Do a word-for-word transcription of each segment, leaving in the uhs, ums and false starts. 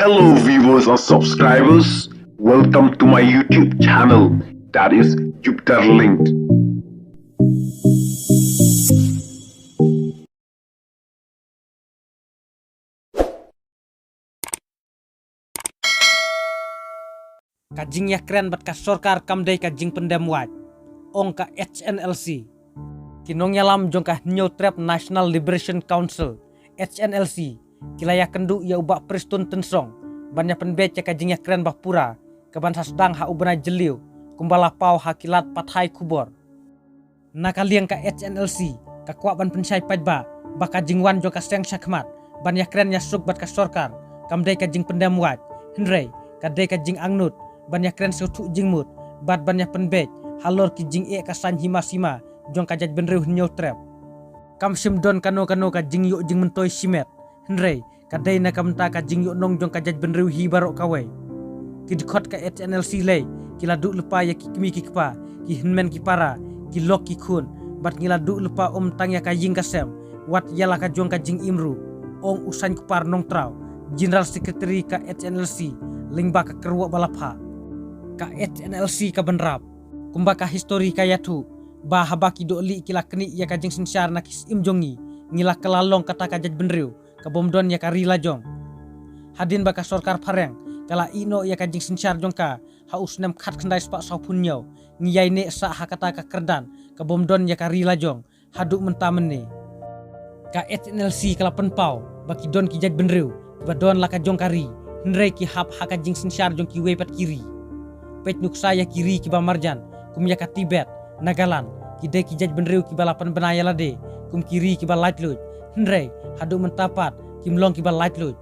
Hello viewers and subscribers, welcome to my YouTube channel, that is Jupiter Linked. Ka jingïakren bad ka sorkar kam dei ka jingpyndem wad, ong ka H N L C. Ki nongïalam jong ka Hynñiewtrep National Liberation Council, H N L C, ki la ïakynduh ïa u Bah Prestone Tynsong ban ïa pynbeit ïa ka jingïakren ba pura ka ban sa sdang ha u bnai Jylliew, kumba la paw ha ki lad pathai khubor. Na ka liang ka H N L C ka kwah ban pynshai paidbah ba ka jingwan jong ka seng shakhmat ban ïakren ïasuk bad ka sorkar kam dei ka jingpyndem wad, hynrei ka dei ka jingangnud ban ïakren sngewthuh jingmut bad ban ïa pynbeit halor ki jingeh ka saiñ hima sima jong ka jaitbynriew Hynñiewtrep. Kam shym don kano kano ka jingïoh jingmyntoi shimet, hynrei ka dei na ka bynta ka jingïohnong jong ka jaitbynriew hi baroh kawei. Ki dkhot ka H N L C lei ki la duh lypa ïa ki kmie ki kpa, ki hynmen ki para, ki lok ki khun, bad ngi la duh lypa ym tang ïa ka ïing ka sem, wat ïa la ka jong ka jingim ruh, ong u Saiñkupar Nongtraw, General Secretary ka H N L C, lyngba ka kyrwoh ba la phah. Ka H N L C ka bynrap, kumba ka histori ka ïathuh, ba haba ki dohlieh ki la knieh ïa ka jingsynshar na ki syiem jong ngi, ngi la kylla long kata ka jaitbynriew ka bym don ïa ka ri la jong. Hadien ba ka sorkar phareng ka la ïehnoh ïa ka jingsynshar jong ka ha u snem khatkhyndai spah sawphew hynñiew, ngi ïaineh sah ha kata ka kyrdan ka bym don ïa ka ri la jong haduh mynta mynne. Ka H N L C ka la pynpaw ba ki don ki jaitbynriew kiba don la ka jong ka ri, hynrei ki hap ha ka jingsynshar jong kiwei pat ki ri. Peit nuksa ïa ki ri kiba marjan, kum ïa ka Tibet, Nagaland, ki dei ki jaitbynriew kiba la pynbna ïa lade kum ki ri kiba laitluid, hynrei haduh mynta pat kim long kiba laitluid.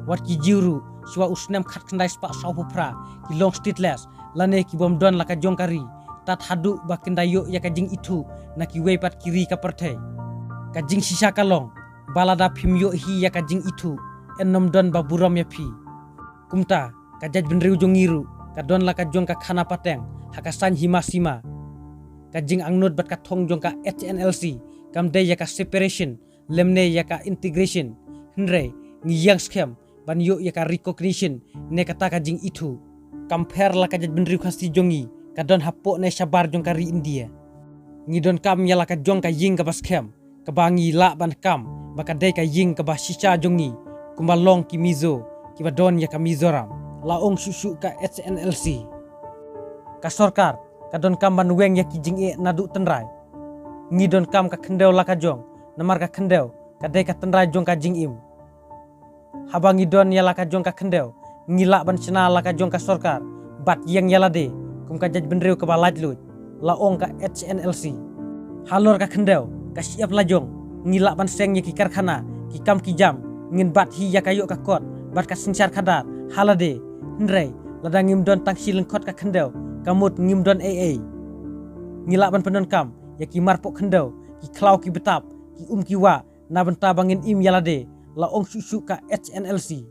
Wat ki Jiw ruh, shuwa u snem khatkhyndai spah sawphew phra, ki long stateless, lane ki bym don la ka jong ka ri, tad haduh ba kin da ïoh ïa ka jingithuh na kiwei pat ki ri ka pyrthei. Ka jingshisha ka long ba lada phim ïoh hi ïa ka jingithuh, yn nym don ba burom ïa phi. Kumta ka jaitbynriew jong ngi ruh ka don la ka jong ka khana pateng ha ka saiñ hima sima. Ka jingangnud bad ka thong jong ka H N L C kam dei ïa ka separation lymne ïa ka integration, hynrei ngi ïeng skhem ban ïoh ïa ka recognition ne kata ka jingithuh. Kam pher la ka jaitbynriew Khasi jong ngi ka don hapoh ne shabar jong ka ri India. Ngi donkam ïa la ka jong ka ïing kaba skhem, kaba ngi lah ban kam ba ka dei ka ïing kaba shisha jong ngi, kumba long ki Mizo kiba don ïa ka Mizoram, la ong shuh shuh ka H N L C. Ka sorkar ka donkam ban weng ïa ki jingeh naduh tynrai. Ngi donkam ka khyndew la ka jong, namar ka khyndew ka dei ka tynrai jong ka jingim. Haba ngi don ïa la ka jong ka khyndew, ngi lah ban shna la ka jong ka sorkar bad ïeng ïa lade kum ka jaitbynriew kaba laitluid, la ong ka H N L C. Halor ka khyndew, ka shyiap la jong, ngi lah ban seng ïa ki karkhana, ki kam ki jam, ngin bat hi ïa ka ïoh ka kot bad ka synshar khadar ha lade. Hynrei lada ngim don tang shi lyngkhot ka khyndew, ka mut ngim don ei ei. Ngi lah ban pyndonkam ïa ki marpoh khyndew, ki khlaw ki btap, ki um ki wah, na bynta ba ngin im ïa lade, la ong shuh shuh ka H N L C.